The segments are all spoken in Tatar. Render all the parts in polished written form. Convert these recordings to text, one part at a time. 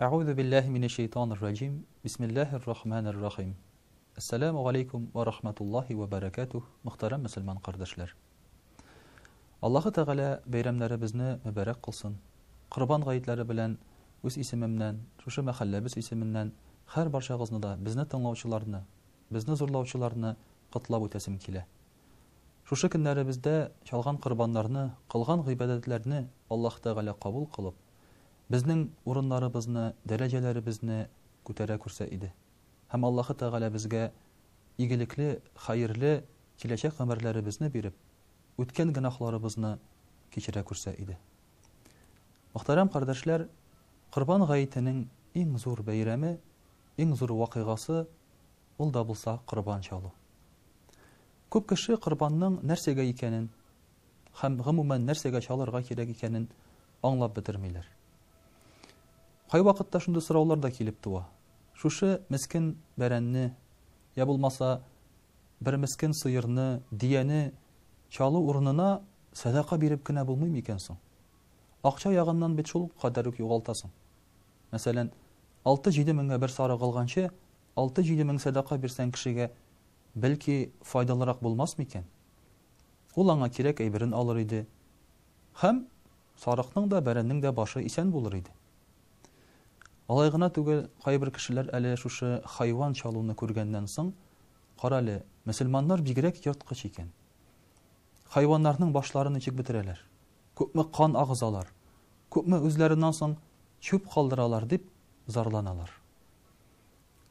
Әгъузу биллаһи минәш шәйтанир раҗим. Бисмиллаһир рахманир рахим. Әссәламү галәйкүм вә рахматуллаһи вә бәрәкәтүһ, мөхтәрәм мөселман кардәшләр. Аллаһы Тәгалә бәйрәмнәребезне мөбарәк кылсын. Корбан гаетләре белән үз исемемнән, шушы мәхәлләбез исеменнән һәр барчагызны да, безне тыңлаучыларны, безне зурлаучыларны котлап үтәсем килә. Шушы көннәребездә чалган корбаннарны, кылган гыйбадәтләрне Аллаһ Тәгалә кабул кылып, безнең урыннарыбызны, дәрәҗәләребезне күтәрә күрсә иде. Һәм Аллаһы Тәгалә безгә игелекле, хәерле киләчәк гомерләребезне биреп, үткән гөнаһларыбызны кичерә күрсә иде. Мөхтәрәм кардәшләр, Корбан гаетенең иң зур бәйрәме, иң зур вакыйгасы ул да булса корбан чалу. Күп кеше корбанның нәрсәгә икәнен һәм гомумән нәрсәгә чалырга кирәк икәнен аңлап бетермиләр. Кайвакытта шундый сораулар да килеп туа. Шушы мескен бәрәнне, я булмаса бер мескен сыерны, дияне чалу урынына сәдака биреп кенә булмый микән соң? Акча ягыннан бит шул кадәр үк югалтасың. Мәсәлән, 6-7 меңгә бер сарык алганчы, 6-7 мең сәдака бирсәң кешегә, бәлки, файдалырак булмас микән? Ул аңа кирәк әйберен алыр иде. Һәм сарыкның да, бәрәннең дә башы исән булыр иде. Алай гына түгел, кайбер кешеләр әле шушы хайван чалуны күргәннән соң, Карале, мөселманнар бигрәк ерткыч икән. Хайваннарның башларын ничек бетерәләр, күпме кан агызалар, күпме үзләреннән соң чүп калдыралар, дип зарланалар.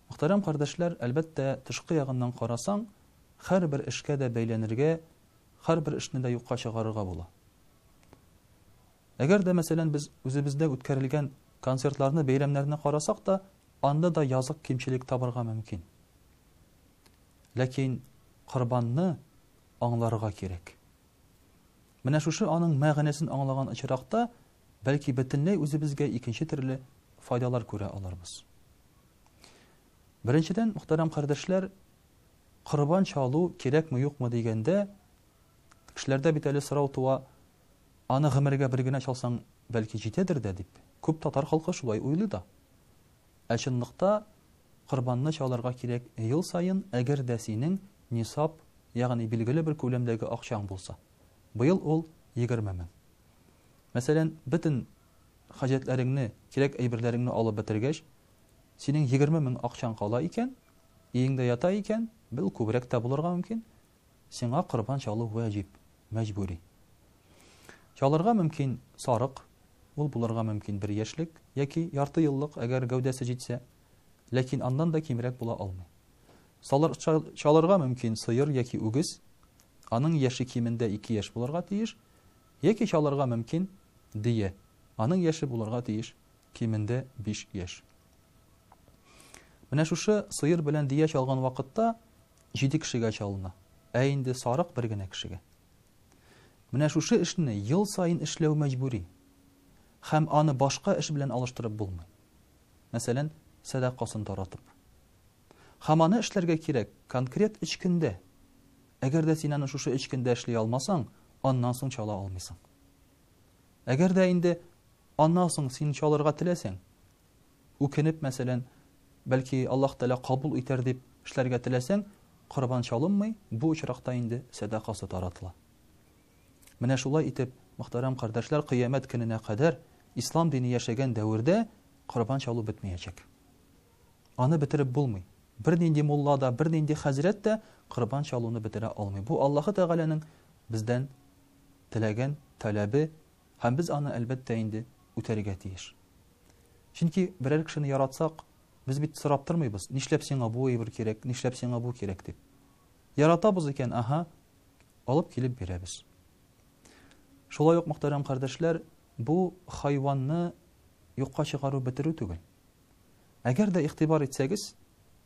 Мөхтәрәм кардәшләр, әлбәттә, тышкы ягыннан карасаң, һәрбер эшкә дә бәйләнергә, һәрбер эшне дә юкка чыгарырга була. Әгәр дә, мәсәлән, без үзебездә үткәрелгән концертларны, бәйрәмнәрне карасак та, анда да язык кимчелек табырга мөмкин. Ләкин корбанны аңларга кирәк. Менә шушы аның мәгънәсен аңлаган очракта, бәлки бөтенләй үзебезгә икенче төрле файдалар күрә алырбыз. Беренчедән, мөхтәрәм кардәшләр, корбан чалу кирәкме-юкмы дигәндә, кешеләрдә бит әле сорау туа, аны гомергә бер генә чалсаң, бәлки җитәдер дә дип. Күп татар халкы шулай уйлый да. Ә чынлыкта корбанны чалырга кирәк ел саен, әгәр дә синең нисаб, ягъни билгеле бер күләмдәге акчаң булса. Быел ул 20 мең. Мәсәлән, бөтен хаҗәтләреңне, кирәк әйберләреңне алып бетергәч, синең 20 мең акчаң кала икән, өеңдә ята икән, бел күбрәк тә булырга мөмкин, сиңа корбан чалу вәҗиб, мәҗбүри. Чалырга мөмкин сарык, ул булырга мөмкин бер яшьлек яки ярты еллык, әгәр гәүдәсе җитсә, ләкин аннан да кимрәк була алмый. Салыр, чалырга мөмкин сыер яки үгез, аның яше кимендә 2 яшь булырга тиеш, яки чалырга мөмкин дөя, аның яше булырга тиеш кимендә 5 яшь. Менә шушы сыер белән дөя чалган вакытта җиде кешегә чалына, ә инде сарык бер генә кешегә. Менә шушы эшне ел саен эшләү мәҗбүри. Һәм аны башка эш белән алыштырып булмый. Мәсәлән, сәдакасын таратып. Һәм аны эшләргә кирәк конкрет өч көндә. Әгәр дә син аны шушы өч көндә эшли алмасаң, аннан соң чала алмыйсың. Әгәр дә инде аннан соң син чалырга теләсәң, үкенеп, мәсәлән, бәлки Аллаһ Тәгалә кабул итәр дип эшләргә теләсәң, корбан чалынмый, бу очракта инде сәдакасы таратыла. Менә шулай итеп, мөхтәрәм кардәшләр, кыямәт көненә кадәр ислам дине яшәгән дәвердә корбан чалу бетмәячәк. Аны бетереп булмый. Бернинди мулла да, бернинди хәзрәт тә корбан чалуны бетерә алмый. Бу Аллаһы Тәгаләнең бездән теләгән таләбе һәм без аны, әлбәттә инде, үтәргә тиеш. Чөнки берәр кешене яратсак, без бит сорап тормыйбыз, нишләп сиңа бу әйбер кирәк, нишләп сиңа бу кирәк дип. Яратабыз икән, аһа, алып килеп бирәбез. Шулай ук, мөхтәрәм кардәшләр, бу хайванны юкка чыгару бетерү түгел. Әгәр дә игътибар итсәгез,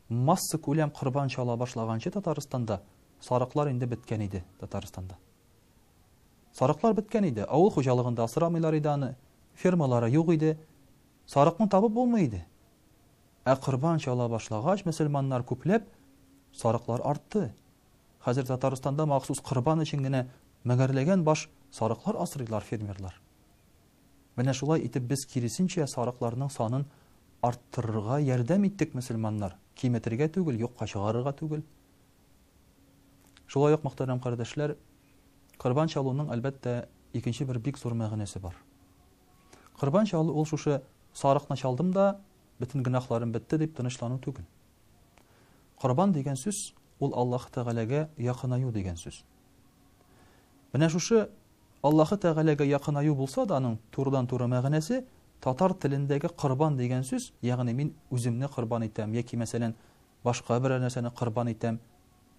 масса күләм корбан чала башлаганчы Татарстанда сарыклар инде беткән иде Татарстанда. Сарыклар беткән иде, авыл хуҗалыгында асрамыйлар иде аны, фермалары юк иде. Сарыкны табып булмый иде. Ә корбан чала башлагач, мөселманнар күпләп, сарыклар артты. Хәзер Татарстанда махсус корбан өчен генә меңәрләгән баш сарыклар асрыйлар фермерлар. Менә шулай итеп без киресенчә сарыкларның санын арттырырга ярдәм иттек, мөселманнар, киметергә түгел, юкка чыгарырга түгел. Шулай ук, мөхтәрәм кардәшләр, корбан чалуның, әлбәттә, икенче бер бик зур мәгънәсе бар. Корбан чалу ул шушы сарыкны чалдым да, бөтен гөнаһларым бетте дип тынычлану түгел. Корбан дигән сүз ул Аллаһ Тәгаләгә якынаю дигән сүз. Менә шушы Аллаһы Тәгаләгә якынаю булса да, аның турыдан-туры мәгънәсе татар телендәге корбан дигән сүз, ягъни мин үземне корбан итәм яки, мәсәлән, башка берәр нәрсәне корбан итәм,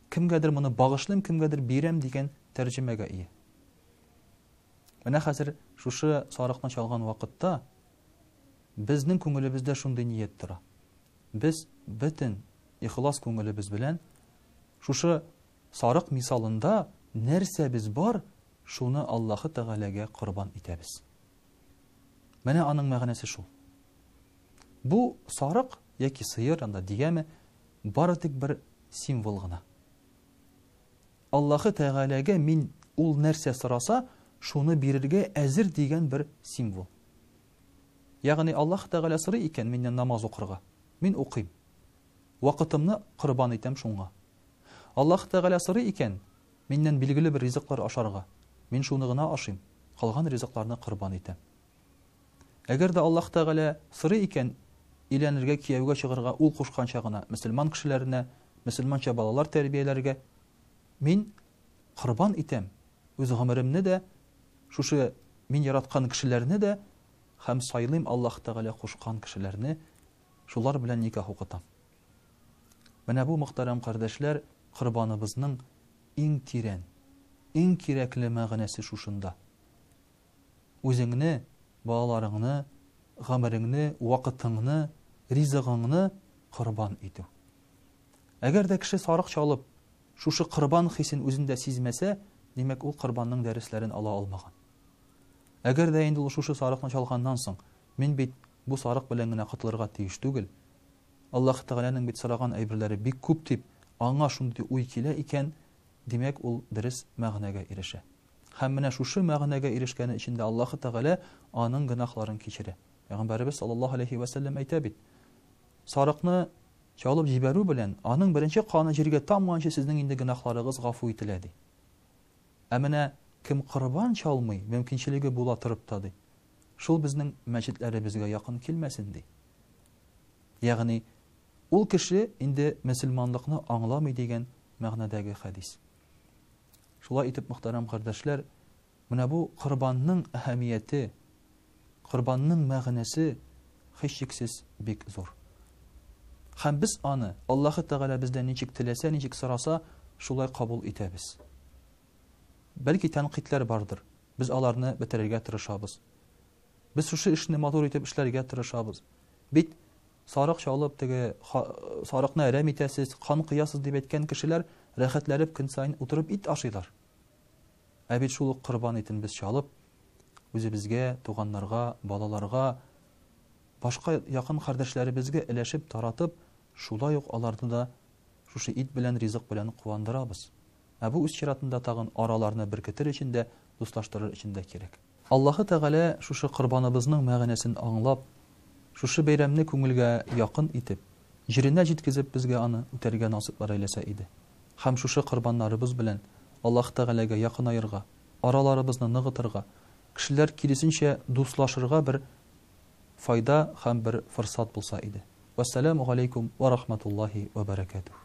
кемгәдер моны багышлыйм, кемгәдер бирәм дигән тәрҗемәгә ия. Менә хәзер шушы сарыкны чалган вакытта безнең күңелебездә шундый ният тора. Без бөтен ихлас күңелебез белән шушы сарык мисалында нәрсәбез бар, шуны Аллаһы Тәгаләгә корбан итәбез. Менә аның мәгънәсе шул. Бу сарык яки сыер, анда дигәме, бары тик бер символ гына. Аллаһы Тәгаләгә мин ул нәрсә сораса, шуны бирергә әзер дигән бер символ. Ягъни Аллаһ Тәгалә сорый икән миннән намаз укырга, мин укыйм. Вакытымны корбан итәм шуңа. Аллаһ Тәгалә сорый икән миннән билгеле бер ризыклар ашарга, мин шуны гына ашыйм, калган ризыкларны корбан итәм. Әгәр дә Аллаһ Тәгалә сорый икән өйләнергә, кияүгә чыгарга, ул кушканча гына мөселман кешеләренә, мөселманча балалар тәрбияләргә, мин корбан итәм үз гомеремне дә, шушы мин яраткан кешеләрне дә һәм сайлыйм Аллаһ Тәгалә кушкан кешеләрне, шулар белән никах укытам. Менә бу, мөхтәрәм кардәшләр, корбаныбызның иң тирән, иң кирәкле мәгънәсе шушында. Үзеңне, балаларыңны, гомереңне, вакытыңны, ризыгыңны корбан итү. Әгәр дә кеше сарык чалып, шушы корбан хисен үзендә сизмәсә, димәк, ул корбанның дәресләрен ала алмаган. Әгәр дә инде ул шушы сарыкны чалганнан соң, мин бит бу сарык белән генә котылырга тиеш түгел, Аллаһ Тәгаләнең бит сораган әйберләре бик күп дип, аңа шундый уй килә икән, димәк, ул дөрес мәгънәгә ирешә. Һәм менә шушы мәгънәгә ирешкәне өчен дә Аллаһы Тәгалә аның гөнаһларын кичерә. Пәйгамбәребез саллаллаһу алейһи вә сәлләм әйтә бит, Сарыкны чалып җибәрү белән, аның беренче каны җиргә тамганчы сезнең инде гөнаһларыгыз гафу ителә, ди. Ә менә кем корбан чалмый, мөмкинчелеге була торып та, ди, шул безнең мәчетләребезгә якын килмәсен, ди. Ягъни, ул кеше инде мөселманлыкны аңламый дигән мәгънәдәге хәдис. Шулай итеп, мөхтәрәм кардәшләр, менә бу корбанның әһәмияте, корбанның мәгънәсе һичшиксез бик зур. Һәм без аны Аллаһы Тәгалә бездән ничек теләсә, ничек сораса, шулай кабул итәбез. Бәлки тәнкыйтьләр бардыр, без аларны бетерергә тырышабыз. Без шушы эшне матур итеп эшләргә тырышабыз. Бит сарык чалып, теге сарыкны әрәм итәсез, кан коясыз дип әйткән кешеләр рәхәтләнеп көн саен утырып ит ашыйлар. Ә бит шул ук корбан итен без чалып, үзебезгә, туганнарга, балаларга, башка якын кардәшләребезгә өләшеп, таратып, шулай ук аларны да шушы ит белән, ризык белән куандырабыз. Ә бу үз чиратында тагын араларны беркетер өчен дә, дуслаштырыр өчен дә кирәк. Аллаһы Тәгалә шушы корбаныбызның мәгънәсен аңлап, шушы бәйрәмне күңелгә якын итеп, җиренә җиткезеп безгә аны үтәргә насыйплар әйләсә иде. Һәм шушы корбаннарыбыз белән Аллаһы Тәгаләгә якынаерга, араларыбызны ныгытырга, кешеләр киресенчә дуслашырга бер файда һәм бер форсат булса иде. Вәссәламү галәйкүм вә рахматуллаһи вә бәрәкәтүһ.